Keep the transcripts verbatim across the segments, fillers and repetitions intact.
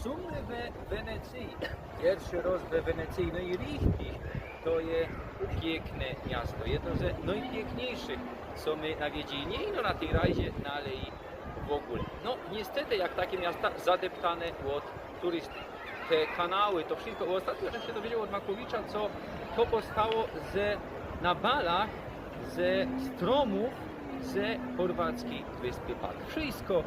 Sōmy we Wenecyji. Piyrszy rŏz we Wenecyji. No i richtig, to je piykne miasto. Jedno ze nojpiykniejszych, co my nawiedzili. Niy ino na tyj rajzie, no ale i w ôgōle. No, niystety, jak take miasta zadeptane ôd turystōw. Te kanały, to wszysko. Ôstatnio żech sie dowiedzioł ôd Makowicza, co to powstało ze, na balach ze strōmōw ze chorwackij wyspy Pag. Wszysko, e,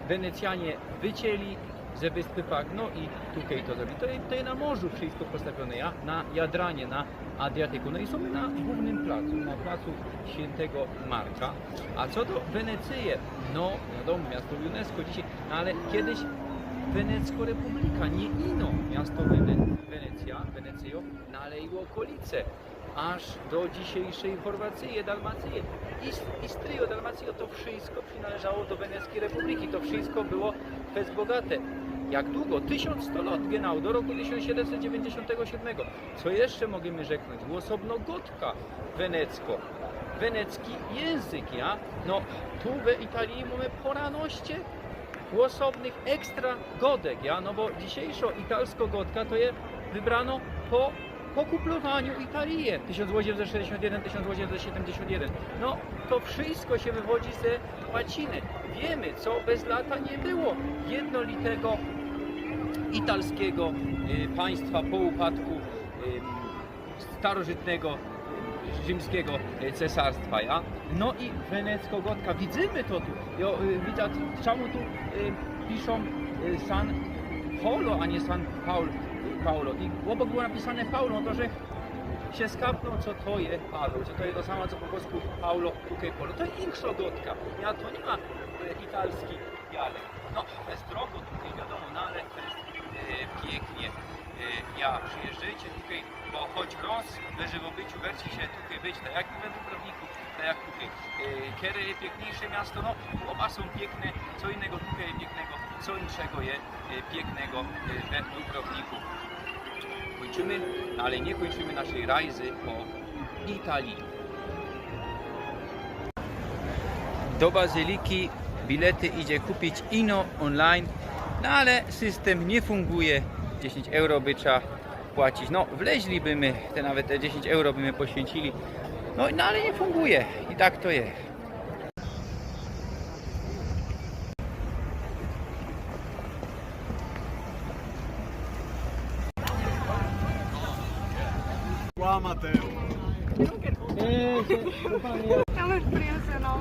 Wenecjanie wycieli ze wyspy Pag, no i tukej to zrobiyli. To je, to je na morzu wszysko postawiōne, ja? Na Jadranie, na Adriatyku. No i sōmy na głōwnym placu, na placu świyntego Marka. A co do Wenecyje, no wiadōmo, miasto UNESCO dzisiej, no ale kiedyś Wenecko Republika, niy ino miasto Wene-, Wenecja, Wenecyjo, no ale i ôkolice, aż do dzisiejszej Chorwacyje, Dalmacyje. Ist-, Istryjo, Dalmacyjo, to wszysko przinŏleżało do Weneckiej Republiki, to wszysko było fest bogate. Jak dugo? Tysiōnc sto lŏt, genau, do roku tysiōnc siedymset dziewiyńćdziesiōntego siódmego. Co jeszcze możymy rzeknōńć? Ôsobno gŏdka wenecko, weneccki jynzyk, ja? No, tu we Italii mōmy pŏranŏście ôsobnych ekstra gŏdek, ja? No bo dzisiejszŏ italsko gŏdka to je wybranŏ po, po kuplowaniu Italije tysiōnc ôziemset sześćdziesiōnt jedyn, tysiōnc ôziemset siedymdziesiōnt jedyn. No, to wszysko sie wywodzi ze łaciny. Wiymy, co bez lata niy było jednolitego italskigo, y, państwa po upadku, y, starożytnego, y, rzimskigo, y, cesarstwa, ja? No i wenecko gŏdka. Widzymy to tu. Jo, y, widza, czamu tu, y, piszōm, y, San Paolo, a niy San Paul-, Paolo. I ôbok było napisane Paolo, no to żech sie skapnōł, co to je Paweł, że to je to samo, co po polsku Paulo, tukej Polo. To je inkszŏ gŏdka. Ja, to niy ma, y, italski dialekt. No, bez drogo tukej, wiadōmo, no ale to je, e, piyknie. E, ja, przijyżdżejcie tukej, bo choć rŏz we żywobyciu werci sie tukej być, tak jak we Dubrowniku, tak jak tukej. E, kere je piykniejsze miasto? No, ôba sōm piykne, co inkszego tukej je piyknego, co inkszego je, e, piyknego, e, we Dubrowniku. Kōńczymy, no ale niy kōńczymy naszyj rajzy po Italii. Do bazyliki bilety idzie kupić ino online, no ale systym niy funguje. Dziesiyńć euro by trzeba płacić. No, wleźliby my, te nawet te dziesiyńć euro by my poświyncili. No, no ale niy funguje. I tak to je. Qua, Matteo. Come il primo se no?